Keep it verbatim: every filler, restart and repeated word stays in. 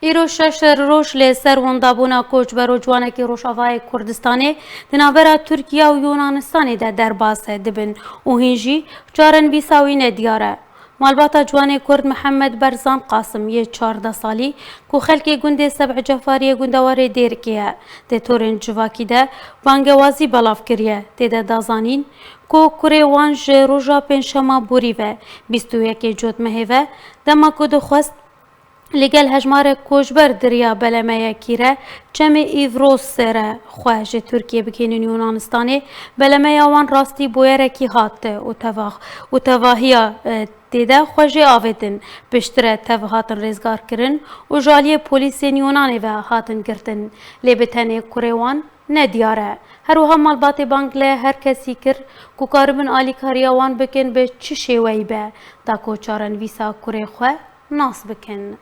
Îro şeş roj li ser wendabûna koçber û ciwanekî Rojavayê Kurdistanê di navbera Tirkiye û Yunanistanê de derbas dibin û hîn jî çarenivîsa wî nediyar e. Malbata ciwanê Kurd Mihemed Berzan Qasim yê çardeh salî ku xelkê gundê Seb'e Cefariyê gundewarê Dêrikê ye, di torên civakî de bangewazî belav kiriye. Tê de da zanîn ku kurê wan ji roja pêncşema borî ve, bîst û yekê cotmehê ve, dema ku dixwest li gel hejmarek koçber di riya belemeyekî re çemê Îvros re xwe ji Tirkiyê bigihînin Yunanistanê, belemeya wan rastî bûyerekî hat û teva-, û tevahiya, e, tê de xwe jê avêtin. Piştre tev hatin rêzgarkirin û ji aliyê polîsên Yunanê ve hatin girtin. Lê bi tenê kurê wan nediyar e. Her wiha malbatê bang li her kesî kir ku karibin alîkariya wan bikin bi çi şêweyî be, da ku çarenivîsa kurê xwe nas bikin.